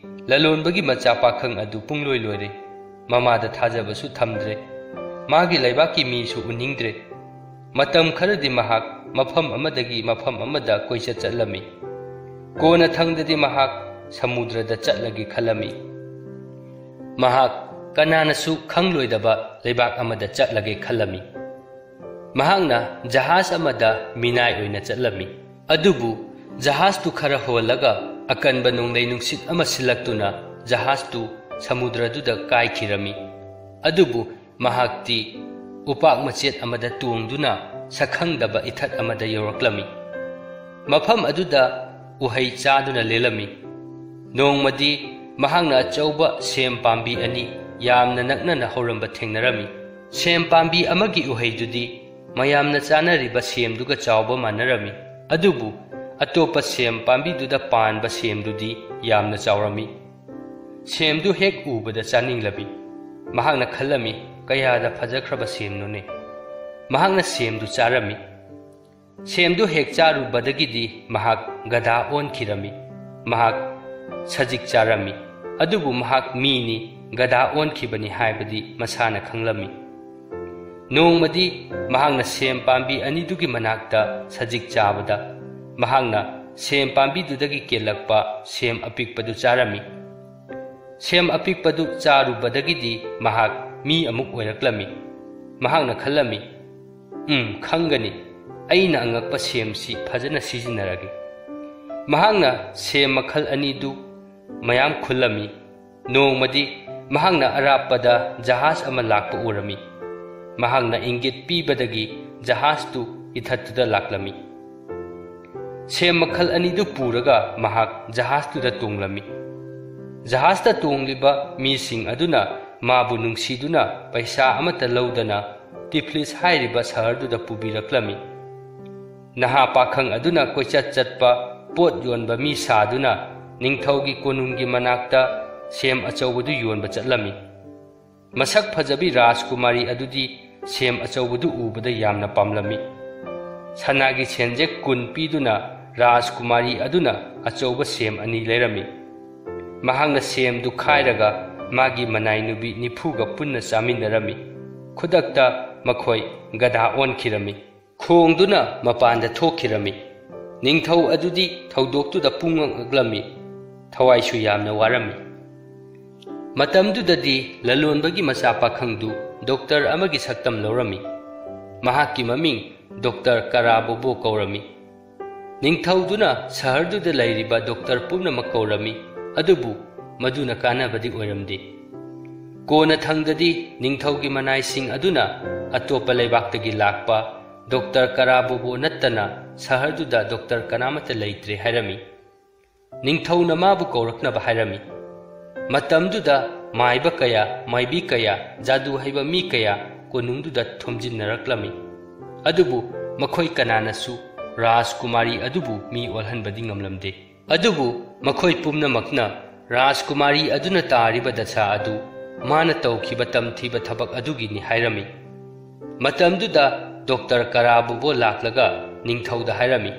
ꯂꯂꯣꯟꯕꯒꯤ ꯃꯆꯥ ꯄꯥꯈꯪ ꯑꯗꯨ ꯄꯨꯡꯂꯣꯏ ꯂꯣꯏꯔꯦ꯫ ꯃꯃꯥꯗ ꯊꯥꯖꯕꯁꯨ ꯊꯝꯗ꯭ꯔꯦ꯫ ꯃꯥꯒꯤ ꯂꯩꯕꯥꯛꯀꯤ ꯃꯤꯁꯨ ꯎꯅꯤꯡꯗ꯭ꯔꯦ꯫ ꯃꯇꯝ ꯈꯔꯗꯤ ꯃꯍꯥꯛ ꯃꯐꯝ ꯑꯃꯗꯒꯤ ꯃꯐꯝ ꯑꯃꯗ ꯀꯣꯏꯆꯠ ꯆꯠꯂꯝꯃꯤ꯫ ꯀꯣꯟꯅꯊꯪꯗꯗꯤ ꯃꯍꯥꯛ ꯁꯃꯨꯗ꯭ꯔꯗ ꯆꯠꯂꯒꯦ ꯈꯜꯂꯝꯃꯤ꯫ ꯃꯍꯥꯛ ꯀꯅꯥꯅꯁꯨ ꯈꯪꯂꯣꯏꯗꯕ ꯂꯩꯕꯥꯛ ꯑꯃꯗ ꯆꯠꯂꯒꯦ ꯈꯜꯂꯝꯃꯤ꯫ ꯃꯍꯥꯛꯅ ꯖꯍꯥꯖ ꯑꯃꯗ ꯃꯤꯅꯥꯏ ꯑꯣꯏꯅ ꯆꯠꯂꯝꯃꯤ꯫ ꯑꯗꯨꯕꯨ ꯖꯍꯥꯖꯇꯨ ꯈꯔ ꯍꯣꯜꯂꯒ ꯑꯀꯟꯕ ꯅꯣꯡꯂꯩ ꯅꯨꯡꯁꯤꯠ ꯑꯃ ꯁꯤꯜꯂꯛꯇꯨꯅ ꯖꯍꯥꯖꯇꯨ ꯁꯃꯨꯗ꯭ꯔꯗꯨꯗ ꯀꯥꯏꯈꯤꯔꯝꯃꯤ꯫ ꯑꯗꯨꯕꯨ ꯃꯍꯥꯛꯇꯤ ꯎꯄꯥꯛ ꯃꯆꯦꯠ ꯑꯃꯗ ꯇꯣꯡꯗꯨꯅ ꯁꯛꯈꯪꯗꯕ ꯏꯊꯠ ꯑꯃꯗ ꯌꯧꯔꯛꯂꯝꯃꯤ꯫ ꯃꯐꯝ ꯑꯗꯨꯗ ꯎꯍꯩ ꯆꯥꯗꯨꯅ ꯂꯦꯜꯂꯝꯃꯤ꯫ ꯅꯣꯡꯃꯗꯤ ꯃꯍꯥꯛꯅ ꯑꯆꯧꯕ ꯁꯦꯝ ꯄꯥꯝꯕꯤ ꯑꯅꯤ ꯌꯥꯝꯅ ꯅꯛꯅꯅ ꯍꯧꯔꯝꯕ ꯊꯦꯡꯅꯔꯝꯃꯤ꯫ ꯁꯦꯝ ꯄꯥꯝꯕꯤ ꯑꯃꯒꯤ ꯎꯍꯩꯗꯨꯗꯤ ꯃꯌꯥꯝꯅ ꯆꯥꯅꯔꯤꯕ ꯁꯦꯝꯗꯨꯒ ꯆꯥꯎꯕ ꯃꯥꯟꯅꯔꯝꯃꯤ, ꯑꯗꯨꯕꯨ ꯑꯇꯣꯞꯄ ꯁꯦꯝ ꯄꯥꯝꯕꯤꯗꯨꯗ ꯄꯥꯟꯕ ꯁꯦꯝꯗꯨꯗꯤ ꯌꯥꯝꯅ ꯆꯥꯎꯔꯝꯃꯤ꯫ ꯁꯦꯝꯗꯨ ꯍꯦꯛ ꯎꯕꯗ ꯆꯥꯅꯤꯡꯂꯝꯃꯤ꯫ ꯃꯍꯥꯛꯅ ꯈꯜꯂꯝꯃꯤ, "ꯀꯌꯥꯗ ꯐꯖꯈ꯭ꯔꯕ ꯁꯦꯝꯅꯣꯅꯦ!" ꯃꯍꯥꯛꯅ ꯁꯦꯝꯗꯨ ꯆꯥꯔꯝꯃꯤ꯫ ꯁꯦꯝꯗꯨ ꯍꯦꯛ ꯆꯥꯔꯨꯕꯗꯒꯤꯗꯤ ꯃꯍꯥꯛ ꯒꯙꯥ ꯑꯣꯟꯈꯤꯔꯝꯃꯤ꯫ ꯃꯍꯥꯛ ꯁꯖꯤꯛ ꯆꯥꯔꯝꯃꯤ꯫ ꯑꯗꯨꯕꯨ ꯃꯍꯥꯛ ꯃꯤꯅꯤ, ꯒꯙꯥ ꯑꯣꯟꯈꯤꯕꯅꯤ ꯍꯥꯏꯕꯗꯤ ꯃꯁꯥꯅ ꯈꯪꯂꯝꯃꯤ꯫ ꯅꯣꯡꯃꯗꯤ ꯃꯍꯥꯛꯅ ꯁꯦꯝ ꯄꯥꯝꯕꯤ ꯑꯅꯤꯗꯨꯒꯤ ꯃꯅꯥꯛꯇ ꯁꯖꯤꯛ ꯆꯥꯕꯗ, ꯃꯍꯥꯛꯅ ꯁꯦꯝ ꯄꯥꯝꯕꯤꯗꯨꯗꯒꯤ ꯀꯦꯜꯂꯛꯄ ꯁꯦꯝ ꯑꯄꯤꯛꯄꯗꯨ ꯆꯥꯔꯝꯃꯤ꯫ ꯁꯦꯝ ꯑꯄꯤꯛꯄꯗꯨ ꯆꯥꯔꯨꯕꯗꯒꯤꯗꯤ ꯃꯍꯥꯛ ꯃꯤ ꯑꯃꯨꯛ ꯑꯣꯏꯔꯛꯂꯝꯃꯤ꯫ ꯃꯍꯥꯛꯅ ꯈꯜꯂꯝꯃꯤ, "ꯎꯝ, ꯈꯪꯒꯅꯤ꯫ ꯑꯩꯅ ꯑꯉꯛꯄ ꯁꯦꯝꯁꯤ ꯐꯖꯅ ꯁꯤꯖꯤꯟꯅꯔꯒꯦ꯫" ꯃꯍꯥꯛꯅ ꯁꯦꯝ ꯃꯈꯜ ꯑꯅꯤꯗꯨ ꯃꯌꯥꯝ ꯈꯨꯜꯂꯝꯃꯤ꯫ ꯅꯣꯡꯃꯗꯤ ꯃꯍꯥꯛꯅ ꯑꯔꯥꯞꯄꯗ ꯖꯍꯥꯖ ꯑꯃ ꯂꯥꯛꯄ ꯎꯔꯝꯃꯤ꯫ ꯃꯍꯥꯛꯅ ꯏꯪꯒꯤꯠ ꯄꯤꯕꯗꯒꯤ ꯖꯍꯥꯖꯇꯨ ꯏꯊꯠꯇꯨꯗ ꯂꯥꯛꯂꯝꯃꯤ꯫ ꯁꯦꯝ ꯃꯈꯜ ꯑꯅꯤꯗꯨ ꯄꯨꯔꯒ ꯃꯍꯥꯛ ꯖꯍꯥꯖꯇꯨꯗ ꯇꯣꯡꯂꯝꯃꯤ꯫ ꯖꯍꯥꯖꯇ ꯇꯣꯡꯂꯤꯕ ꯃꯤꯁꯤꯡ ꯑꯗꯨꯅ ꯃꯥꯕꯨ ꯅꯨꯡꯁꯤꯗꯨꯅ ꯄꯩꯁꯥ ꯑꯃꯠꯇ ꯂꯧꯗꯅ ꯇꯤꯐ꯭ꯂꯤꯁ ꯍꯥꯏꯔꯤꯕ ꯁꯍꯔꯗꯨꯗ ꯄꯨꯕꯤꯔꯛꯂꯝꯃꯤ꯫ ꯅꯍꯥ ꯄꯥꯈꯪ ꯑꯗꯨꯅ ꯀꯣꯏꯆꯠ ꯆꯠꯄ ꯄꯣꯠ ꯌꯣꯟꯕ ꯃꯤ ꯁꯥꯗꯨꯅ ꯅꯤꯡꯊꯧꯒꯤ ꯀꯣꯅꯨꯡꯒꯤ ꯃꯅꯥꯛꯇ ꯁꯦꯝ ꯑꯆꯧꯕꯗꯨ ꯌꯣꯟꯕ ꯆꯠꯂꯝꯃꯤ꯫ ꯃꯁꯛ ꯐꯖꯕꯤ ꯔꯥꯖꯀꯨꯃꯥꯔꯤ ꯑꯗꯨꯗꯤ ꯁꯦꯝ ꯑꯆꯧꯕꯗꯨ ꯎꯕꯗ ꯌꯥꯝꯅ ꯄꯥꯝꯂꯝꯃꯤ꯫ ꯁꯅꯥꯒꯤ ꯁꯦꯟꯖꯦꯛ ꯀꯨꯟ ꯄꯤꯗꯨꯅ ꯔꯥꯖꯀꯨꯃꯥꯔꯤ ꯑꯗꯨꯅ ꯑꯆꯧꯕ ꯁꯦꯝ ꯑꯅꯤ ꯂꯩꯔꯝꯃꯤ꯫ ꯃꯍꯥꯛꯅ ꯁꯦꯝꯗꯨ ꯈꯥꯏꯔꯒ ꯃꯥꯒꯤ ꯃꯅꯥꯏ ꯅꯨꯄꯤ ꯅꯤꯐꯨꯒ ꯄꯨꯟꯅ ꯆꯥꯃꯤꯟꯅꯔꯝꯃꯤ꯫ ꯈꯨꯗꯛꯇ ꯃꯈꯣꯏ ꯒꯙꯥ ꯑꯣꯟꯈꯤꯔꯝꯃꯤ꯫ ꯈꯣꯡꯗꯨꯅ ꯃꯄꯥꯟꯗ ꯊꯣꯛꯈꯤꯔꯝꯃꯤ꯫ ꯅꯤꯡꯊꯧ ꯑꯗꯨꯗꯤ ꯊꯧꯗꯣꯛꯇꯨꯗ ꯄꯨꯡꯉꯛ ꯉꯛꯂꯝꯃꯤ꯫ ꯊꯋꯥꯏꯁꯨ ꯌꯥꯝꯅ ꯋꯥꯔꯝꯃꯤ꯫ ꯃꯇꯝꯗꯨꯗꯗꯤ ꯂꯂꯣꯟꯕꯒꯤ ꯃꯆꯥ ꯄꯥꯈꯪꯗꯨ ꯗꯣꯛꯇꯔ ꯑꯃꯒꯤ ꯁꯛꯇꯝ ꯂꯧꯔꯝꯃꯤ꯫ ꯃꯍꯥꯛꯀꯤ ꯃꯃꯤꯡ ꯗꯣꯛꯇꯔ ꯀꯔꯥꯕꯣꯕꯣ ꯀꯧꯔꯝꯃꯤ꯫ ꯅꯤꯡꯊꯧꯗꯨꯅ ꯁꯍꯔꯗꯨꯗ ꯂꯩꯔꯤꯕ ꯗꯣꯛꯇꯔ ꯄꯨꯝꯅꯃꯛ ꯀꯧꯔꯝꯃꯤ, ꯑꯗꯨꯕꯨ ꯃꯗꯨꯅ ꯀꯥꯟꯅꯕꯗꯤ ꯑꯣꯏꯔꯝꯗꯦ꯫ ꯀꯣꯟꯅꯊꯪꯗꯗꯤ ꯅꯤꯡꯊꯧꯒꯤ ꯃꯅꯥꯏꯁꯤꯡ ꯑꯗꯨꯅ ꯑꯇꯣꯞꯄ ꯂꯩꯕꯥꯛꯇꯒꯤ ꯂꯥꯛꯄ ꯗꯣꯛꯇꯔ ꯀꯔꯥꯕꯣꯕꯣ ꯅꯠꯇꯅ ꯁꯍꯔꯗꯨꯗ ꯗꯣꯛꯇꯔ ꯀꯅꯥꯃꯠꯇ ꯂꯩꯇ꯭ꯔꯦ ꯍꯥꯏꯔꯝꯃꯤ꯫ ꯅꯤꯡꯊꯧꯅ ꯃꯥꯕꯨ ꯀꯧꯔꯛꯅꯕ ꯍꯥꯏꯔꯝꯃꯤ꯫ ꯃꯇꯝꯗꯨꯗ ꯃꯥꯏꯕ ꯀꯌꯥ, ꯃꯥꯏꯕꯤ ꯀꯌꯥ, ꯖꯥꯗꯨ ꯍꯩꯕ ꯃꯤ ꯀꯌꯥ ꯀꯣꯅꯨꯡꯗꯨꯗ ꯊꯣꯝꯖꯤꯟꯅꯔꯛꯂꯝꯃꯤ꯫ ꯑꯗꯨꯕꯨ ꯃꯈꯣꯏ ꯀꯅꯥꯅꯁꯨ ꯔꯥꯖꯀꯨꯃꯥꯔꯤ ꯑꯗꯨꯕꯨ ꯃꯤ ꯑꯣꯜꯍꯟꯕꯗꯤ ꯉꯝꯂꯝꯗꯦ꯫ ꯑꯗꯨꯕꯨ ꯃꯈꯣꯏ ꯄꯨꯝꯅꯃꯛꯅ ꯔꯥꯖꯀꯨꯃꯥꯔꯤ ꯑꯗꯨꯅ ꯇꯥꯔꯤꯕ ꯗꯁꯥ ꯑꯗꯨ ꯃꯥꯅ ꯇꯧꯈꯤꯕ ꯇꯝꯊꯤꯕ ꯊꯕꯛ ꯑꯗꯨꯒꯤꯅꯤ ꯍꯥꯏꯔꯝꯃꯤ꯫ ꯃꯇꯝꯗꯨꯗ ꯗꯣꯛꯇꯔ ꯀꯔꯥꯕꯣꯕꯣ ꯂꯥꯛꯂꯒ ꯅꯤꯡꯊꯧꯗ ꯍꯥꯏꯔꯝꯃꯤ,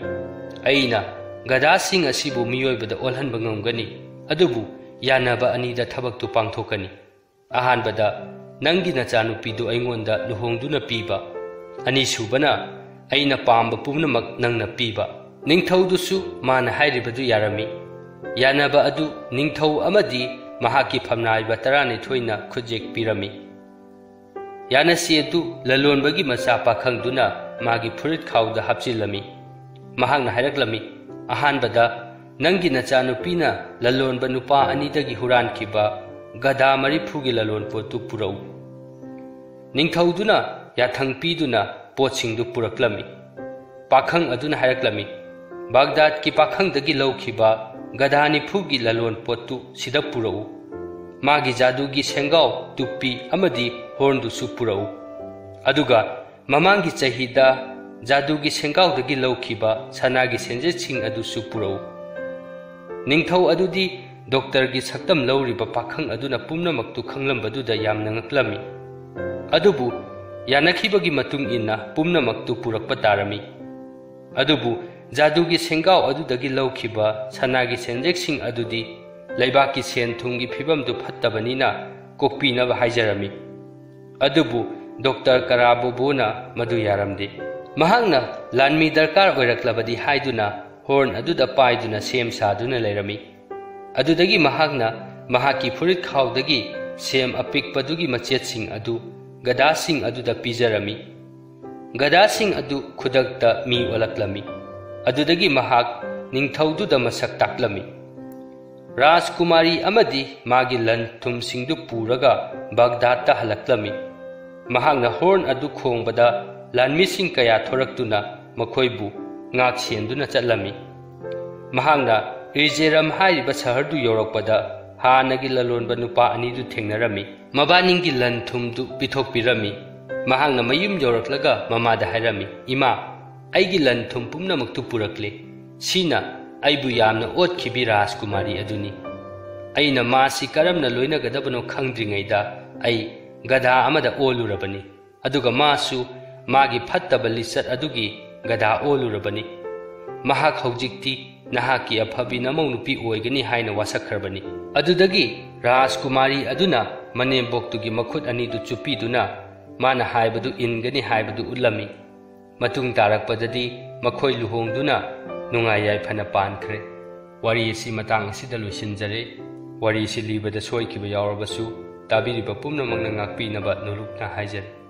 "ꯑꯩꯅ ꯒꯙꯥꯁꯤꯡ ꯑꯁꯤꯕꯨ ꯃꯤꯑꯣꯏꯕꯗ ꯑꯣꯜꯍꯟꯕ ꯉꯝꯒꯅꯤ, ꯑꯗꯨꯕꯨ ꯌꯥꯅꯕ ꯑꯅꯤꯗ ꯊꯕꯛꯇꯨ ꯄꯥꯡꯊꯣꯛꯀꯅꯤ꯫ ꯑꯍꯥꯟꯕꯗ, ꯅꯪꯒꯤ ꯅꯆꯥꯅꯨꯄꯤꯗꯨ ꯑꯩꯉꯣꯟꯗ ꯂꯨꯍꯣꯡꯗꯨꯅ ꯄꯤꯕ꯫ ꯑꯅꯤꯁꯨꯕꯅ, ꯑꯩꯅ ꯄꯥꯝꯕ ꯄꯨꯝꯅꯃꯛ ꯅꯪꯅ ꯄꯤꯕ꯫" ꯅꯤꯡꯊꯧꯗꯨꯁꯨ ꯃꯥꯅ ꯍꯥꯏꯔꯤꯕꯗꯨ ꯌꯥꯔꯝꯃꯤ꯫ ꯌꯥꯅꯕ ꯑꯗꯨ ꯅꯤꯡꯊꯧ ꯑꯃꯗꯤ ꯃꯍꯥꯛꯀꯤ ꯐꯝꯅꯥꯏꯕ ꯇꯔꯥꯅꯤꯊꯣꯏꯅ ꯈꯨꯠꯌꯦꯛ ꯄꯤꯔꯝꯃꯤ꯫ ꯌꯥꯅꯁꯤ ꯑꯗꯨ ꯂꯂꯣꯟꯕꯒꯤ ꯃꯆꯥ ꯄꯥꯈꯪꯗꯨꯅ ꯃꯥꯒꯤ ꯐꯨꯔꯤꯠ ꯈꯥꯎꯗ ꯍꯥꯞꯆꯤꯜꯂꯝꯃꯤ꯫ ꯃꯍꯥꯛꯅ ꯍꯥꯏꯔꯛꯂꯝꯃꯤ, "ꯑꯍꯥꯟꯕꯗ, ꯅꯪꯒꯤ ꯅꯆꯥꯅꯨꯄꯤꯅ ꯂꯂꯣꯟꯕ ꯅꯨꯄꯥ ꯑꯅꯤꯗꯒꯤ ꯍꯨꯔꯥꯟꯈꯤꯕ ꯒꯙꯥ ꯃꯔꯤꯐꯨꯒꯤ ꯂꯂꯣꯟ ꯄꯣꯠꯇꯨ ꯄꯨꯔꯛꯎ꯫" ꯅꯤꯡꯊꯧꯗꯨꯅ ꯌꯥꯊꯪ ꯄꯤꯗꯨꯅ ꯄꯣꯠꯁꯤꯡꯗꯨ ꯄꯨꯔꯛꯂꯝꯃꯤ꯫ ꯄꯥꯈꯪ ꯑꯗꯨꯅ ꯍꯥꯏꯔꯛꯂꯝꯃꯤ, "ꯕꯥꯒꯗꯥꯗꯀꯤ ꯄꯥꯈꯪꯗꯒꯤ ꯂꯧꯈꯤꯕ ꯒꯙꯥ ꯅꯤꯐꯨꯒꯤ ꯂꯂꯣꯟ ꯄꯣꯠꯇꯨ ꯁꯤꯗ ꯄꯨꯔꯛꯎ꯫ ꯃꯥꯒꯤ ꯖꯥꯗꯨꯒꯤ ꯁꯦꯡꯒꯥꯎ, ꯇꯨꯞꯄꯤ ꯑꯃꯗꯤ ꯍꯣꯔꯟꯗꯨꯁꯨ ꯄꯨꯔꯛꯎ꯫ ꯑꯗꯨꯒ ꯃꯃꯥꯡꯒꯤ ꯆꯍꯤꯗ ꯖꯥꯗꯨꯒꯤ ꯁꯦꯡꯒꯥꯎꯗꯒꯤ ꯂꯧꯈꯤꯕ ꯁꯅꯥꯒꯤ ꯁꯦꯟꯖꯦꯠꯁꯤꯡ ꯑꯗꯨꯁꯨ ꯄꯨꯔꯛꯎ꯫" ꯅꯤꯡꯊꯧ ꯑꯗꯨꯗꯤ ꯗꯣꯛꯇꯔꯒꯤ ꯁꯛꯇꯝ ꯂꯧꯔꯤꯕ ꯄꯥꯈꯪ ꯑꯗꯨꯅ ꯄꯨꯝꯅꯃꯛꯇꯨ ꯈꯪꯂꯝꯕꯗꯨꯗ ꯌꯥꯝꯅ ꯉꯛꯂꯝꯃꯤ꯫ ꯑꯗꯨꯕꯨ ꯌꯥꯅꯈꯤꯕꯒꯤ ꯃꯇꯨꯡ ꯏꯟꯅ ꯄꯨꯝꯅꯃꯛꯇꯨ ꯄꯨꯔꯛꯄ ꯇꯥꯔꯝꯃꯤ꯫ ꯑꯗꯨꯕꯨ ꯖꯥꯗꯨꯒꯤ ꯁꯦꯡꯒꯥꯎ ꯑꯗꯨꯗꯒꯤ ꯂꯧꯈꯤꯕ ꯁꯅꯥꯒꯤ ꯁꯦꯟꯖꯦꯛꯁꯤꯡ ꯑꯗꯨꯗꯤ ꯂꯩꯕꯥꯛꯀꯤ ꯁꯦꯟ ꯊꯨꯝꯒꯤ ꯐꯤꯕꯝꯗꯨ ꯐꯠꯇꯕꯅꯤꯅ ꯀꯣꯛꯄꯤꯅꯕ ꯍꯥꯏꯖꯔꯝꯃꯤ꯫ ꯑꯗꯨꯕꯨ ꯗꯣꯛꯇꯔ ꯀꯔꯥꯕꯣꯕꯣꯅ ꯃꯗꯨ ꯌꯥꯔꯝꯗꯦ꯫ ꯃꯍꯥꯛꯅ ꯂꯥꯟꯃꯤ ꯗꯔꯀꯥꯔ ꯑꯣꯏꯔꯛꯂꯕꯗꯤ ꯍꯥꯏꯗꯨꯅ ꯍꯣꯔꯟ ꯑꯗꯨꯗ ꯄꯥꯏꯗꯨꯅ ꯁꯦꯝ ꯁꯥꯗꯨꯅ ꯂꯩꯔꯝꯃꯤ꯫ ꯑꯗꯨꯗꯒꯤ ꯃꯍꯥꯛꯅ ꯃꯍꯥꯛꯀꯤ ꯐꯨꯔꯤꯠ ꯈꯥꯎꯗꯒꯤ ꯁꯦꯝ ꯑꯄꯤꯛꯄꯗꯨꯒꯤ ꯃꯆꯦꯠꯁꯤꯡ ꯑꯗꯨ ꯒꯙꯥꯁꯤꯡ ꯑꯗꯨꯗ ꯄꯤꯖꯔꯝꯃꯤ꯫ ꯒꯙꯥꯁꯤꯡ ꯑꯗꯨ ꯈꯨꯗꯛꯇ ꯃꯤ ꯑꯣꯜꯂꯛꯂꯝꯃꯤ꯫ ꯑꯗꯨꯗꯒꯤ ꯃꯍꯥꯛ ꯅꯤꯡꯊꯧꯗꯨꯗ ꯃꯁꯛ ꯇꯥꯛꯂꯝꯃꯤ꯫ ꯔꯥꯖꯀꯨꯃꯥꯔꯤ ꯑꯃꯗꯤ ꯃꯥꯒꯤ ꯂꯟ ꯊꯨꯝꯁꯤꯡꯗꯨ ꯄꯨꯔꯒ ꯕꯒꯗꯥꯗꯇ ꯍꯜꯂꯛꯂꯝꯃꯤ꯫ ꯃꯍꯥꯛꯅ ꯍꯣꯔꯟ ꯑꯗꯨ ꯈꯣꯡꯕꯗ ꯂꯥꯟꯃꯤꯁꯤꯡ ꯀꯌꯥ ꯊꯣꯔꯛꯇꯨꯅ ꯃꯈꯣꯏꯕꯨ ꯉꯥꯛ ꯁꯦꯟꯗꯨꯅ ꯆꯠꯂꯝꯃꯤ꯫ ꯃꯍꯥꯛꯅ ꯔꯤꯖꯦꯔꯝ ꯍꯥꯏꯔꯤꯕ ꯁꯍꯔꯗꯨ ꯌꯧꯔꯛꯄꯗ ꯍꯥꯟꯅꯒꯤ ꯂꯂꯣꯟꯕ ꯅꯨꯄꯥ ꯑꯅꯤꯗꯨ ꯊꯦꯡꯅꯔꯝꯃꯤ꯫ ꯃꯕꯥꯅꯤꯒꯤ ꯂꯟ ꯊꯨꯝꯗꯨ ꯄꯤꯊꯣꯛꯄꯤꯔꯝꯃꯤ꯫ ꯃꯍꯥꯛꯅ ꯃꯌꯨꯝ ꯌꯧꯔꯛꯂꯒ ꯃꯃꯥꯗ ꯍꯥꯏꯔꯝꯃꯤ, "ꯏꯃꯥ, ꯑꯩꯒꯤ ꯂꯟ ꯊꯨꯝ ꯄꯨꯝꯅꯃꯛꯇꯨ ꯄꯨꯔꯛꯂꯦ꯫ ꯁꯤꯅ ꯑꯩꯕꯨ ꯌꯥꯝꯅ ꯑꯣꯠꯈꯤꯕꯤ ꯔꯥꯖꯀꯨꯃꯥꯔꯤ ꯑꯗꯨꯅꯤ꯫ ꯑꯩꯅ ꯃꯥꯁꯤ ꯀꯔꯝꯅ ꯂꯣꯏꯅꯒꯗꯕꯅꯣ ꯈꯪꯗ꯭ꯔꯤꯉꯩꯗ ꯑꯩ ꯒꯙꯥ ꯑꯃꯗ ꯑꯣꯜꯂꯨꯔꯕꯅꯤ꯫ ꯑꯗꯨꯒ ꯃꯥꯁꯨ ꯃꯥꯒꯤ ꯐꯠꯇꯕ ꯂꯤꯆꯠ ꯑꯗꯨꯒꯤ ꯒꯙꯥ ꯑꯣꯜꯂꯨꯔꯕꯅꯤ꯫ ꯃꯍꯥꯛ ꯍꯧꯖꯤꯛꯇꯤ ꯅꯍꯥꯛꯀꯤ ꯑꯐꯕꯤ ꯅꯃꯧ ꯅꯨꯄꯤ ꯑꯣꯏꯒꯅꯤ ꯍꯥꯏꯅ ꯋꯥꯁꯛꯈ꯭ꯔꯕꯅꯤ꯫" ꯑꯗꯨꯗꯒꯤ ꯔꯥꯖꯀꯨꯃꯥꯔꯤ ꯑꯗꯨꯅ ꯃꯅꯦꯝꯕꯣꯛꯇꯨꯒꯤ ꯃꯈꯨꯠ ꯑꯅꯤꯗꯨ ꯆꯨꯞꯄꯤꯗꯨꯅ ꯃꯥꯅ ꯍꯥꯏꯕꯗꯨ ꯏꯟꯒꯅꯤ ꯍꯥꯏꯕꯗꯨ ꯎꯠꯂꯝꯃꯤ꯫ ꯃꯇꯨꯡ ꯇꯥꯔꯛꯄꯗꯗꯤ ꯃꯈꯣꯏ ꯂꯨꯍꯣꯡꯗꯨꯅ ꯅꯨꯡꯉꯥꯏ ꯌꯥꯏꯐꯅ ꯄꯥꯟꯈ꯭ꯔꯦ꯫ ꯋꯥꯔꯤ ꯑꯁꯤ ꯃꯇꯥꯡ ꯑꯁꯤꯗ ꯂꯣꯏꯁꯤꯟꯖꯔꯦ꯫ ꯋꯥꯔꯤ ꯑꯁꯤ ꯂꯤꯕꯗ ꯁꯣꯏꯈꯤꯕ ꯌꯥꯎꯔꯕꯁꯨ ꯇꯥꯕꯤꯔꯤꯕ ꯄꯨꯝꯅꯃꯛꯅ ꯉꯥꯛꯄꯤꯅꯕ ꯅꯣꯂꯨꯛꯅ ꯍꯥꯏꯖꯔꯤ꯫